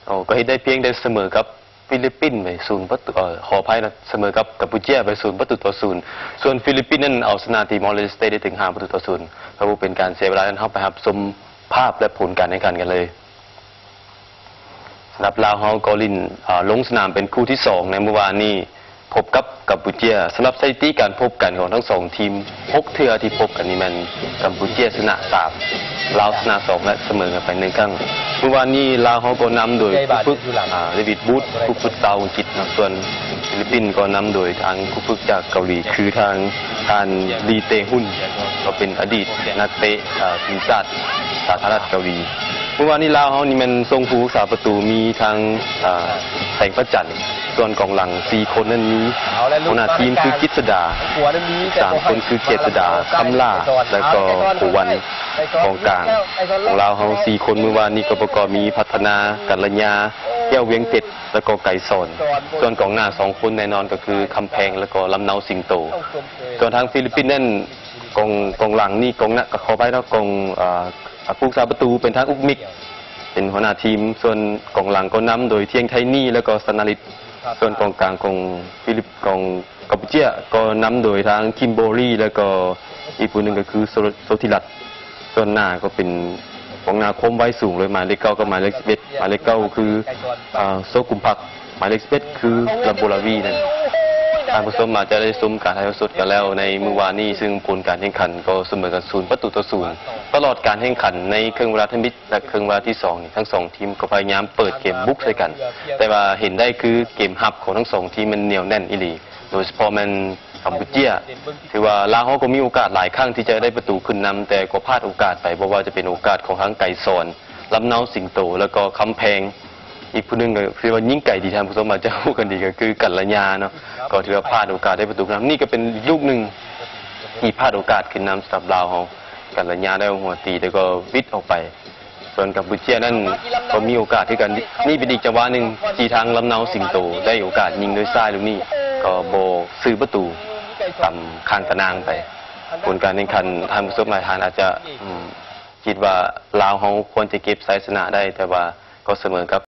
ໂອ້ ກໍເຮັດໄດ້ພຽງແຕ່ສະເໝີກັບຟີລິບປິນໄປສູນປະຕູ ເອີ ຂໍອະໄພນະ ສະເໝີກັບກຳປູເຈຍໄປສູນປະຕູຕໍ່ສູນ. ສ່ວນຟີລິບປິນນັ້ນເອົາຊະນະຕີມໍເລສເຕໄດ້ເຖິງຫ້າປະຕູຕໍ່ສູນ. ເພື່ອບໍ່ເປັນການເສຍເວລານັ້ນ ເຮົາໄປຮັບຊົມພາບ ແລະ ຜົນການແຂ່ງຂັນກັນເລີຍ. ສຳລັບລາວເຮົາກໍຫຼິ້ນ ເອີ ລົງສະໜາມເປັນຄູ່ທີສອງໃນມື້ວານນີ້ ພົບກັບກຳປູເຈຍ. ສຳລັບສະຖິຕິການພົບກັນຂອງທັງສອງທີມ ຫົກເທື່ອທີ່ພົບກັນນີ້ແມ່ນກຳປູເຈຍຊະນະສາມ ລາວຊະນະສອງ ແລະ ສະເໝີກັນໄປໜຶ່ງຄັ້ງ. ມື້ວານນີ້ລາວເຮົາກໍນຳໂດຍຄູຝຶກ ອາ ເດວິດ ບູດ ຄູຝຶກຊາວອັງກິດເນາະ, ສ່ວນຟີລິບປິນກໍນຳໂດຍທາງຄູຝຶກຈາກເກົາຫຼີ ຄືທາງທ່ານ ລີ ເຕຮຸນ ກໍເປັນອະດີດນັກເຕະ ອາ ທີມຊາດສາທາລະນະລັດເກົາຫຼີ. ມື້ວານນີ້ລາວເຮົານີ້ແມ່ນສົ່ງຜູ້ຮັກສາປະຕູມີທັງ ອາ ແສງພະຈັນ, ສ່ວນກອງຫຼັງສີ່ຄົນນັ້ນມີຫົວໜ້າທີມຄືກິດສະດາ, ສາມຄົນຄືເຈດສະດາ, ຄຳຫຼ້າ ແລ້ວກໍໂຄວັນ. ກອງກາງຂອງລາວເຮົາສີ່ຄົນມື້ວານນີ້ກໍປະກອບມີພັດທະນາ, ກັນລະຍາ, ແກ້ວວຽງເພັດ ແລ້ວກໍໄກສອນ. ສ່ວນກອງໜ້າສອງຄົນແນ່ນອນກໍຄືຄຳແພງ ແລ້ວກໍລຳເນົາສິງໂຕ. ສ່ວນທາງຟີລິບປິນນັ້ນ ກອງ ກອງຫຼັງນີ້ ກອງໜ້າ ກໍຂໍອະໄພເນາະ ກອງ ອາ ຜູ້ຮັກສາປະຕູເປັນທາງອຸກມິກ ເປັນຫົວໜ້າທີມ, ສ່ວນກອງຫຼັງກໍນຳໂດຍທຽງ ໄທນີ ແລ້ວກໍ ຊະນາລິດ. ສ່ວນກອງກາງຂອງຟີລິບ ຂອງກຳປູເຈຍກໍນຳໂດຍທາງ ຄິມເບີລີ ແລ້ວກໍອີກຜູ້ໜຶ່ງກໍຄື ໂຊ ໂຊທິລັດ. ສ່ວນໜ້າກໍເປັນກອງໜ້າຄວາມໄວສູງເລີຍ ໝາຍເລກເກົ້າກັບໝາຍເລກສິບເອັດ. ໝາຍເລກເກົ້າຄື ອາ ໂຊກຸມພັກ, ໝາຍເລກສິບເອັດຄື ລຳໂບລາວີນັ້ນ. ທ່ານຜູ້ຊົມອາດຈະໄດ້ຊົມການຖ່າຍທອດສົດກັນແລ້ວໃນມື້ວານນີ້, ຊຶ່ງຜົນການແຂ່ງຂັນກໍສະເໝີກັນສູນປະຕູຕໍ່ສູນ. ຕະຫຼອດການແຂ່ງຂັນໃນເຄິ່ງເວລາທຳອິດ ແລະ ເຄິ່ງເວລາທີສອງນີ້ ທັງສອງທີມກໍພະຍາຍາມເປີດເກມບຸກໃສ່ກັນ, ແຕ່ວ່າເຫັນໄດ້ຄືເກມຮັບຂອງທັງສອງທີມມັນໜຽວແໜ້ນອີ່ຫຼີ, ໂດຍສະເພາະແມ່ນກຳປູເຈຍ. ຖືວ່າລາວເຮົາກໍມີໂອກາດຫຼາຍຄັ້ງທີ່ຈະໄດ້ປະຕູຂຶ້ນນຳ, ແຕ່ກໍພາດໂອກາດໄປ, ບໍ່ວ່າຈະເປັນໂອກາດຂອງທາງໄກສອນ, ລຳເນົາສິງໂຕ ແລ້ວກໍຄຳແພງ. ອີກຜູ້ໜຶ່ງກໍຄືວ່າຍິງໄກດີ, ທ່ານຜູ້ຊົມອາດຈະຮູ້ກັນດີ ກໍຄືກັນລະຍາເນາະ, ກໍຖືວ່າພາດໂອກາດໄດ້ປະຕູຂຶ້ນນຳ. ນີ້ກໍເປັນອີກລູກໜຶ່ງທີ່ພາດໂອກາດຂຶ້ນນຳສຳລັບລາວເຮົາ, ກັນລະຍາໄດ້ຫົວຕີ ແຕ່ກໍວິດອອກໄປ. ສ່ວນກຳປູເຈຍນັ້ນກໍມີໂອກາດຄືກັນ, ນີ້ເປັນອີກຈັງຫວະໜຶ່ງທີ່ທາງລຳເນົາສິງໂຕໄດ້ໂອກາດຍິງໂດຍຊ້າຍລູກນີ້ ກໍບໍ່ຊື່ປະຕູຕາມຂ້າງຕາໜ່າງໄປ. ຜົນການແຂ່ງຂັນ ທ່ານຜູ້ຊົມຫຼາຍທ່ານອາດຈະ ອືມ ຄິດວ່າລາວເຮົາຄວນຈະເກັບໄຊຊະນະໄດ້, ແຕ່ວ່າກໍສະເໝີກັບ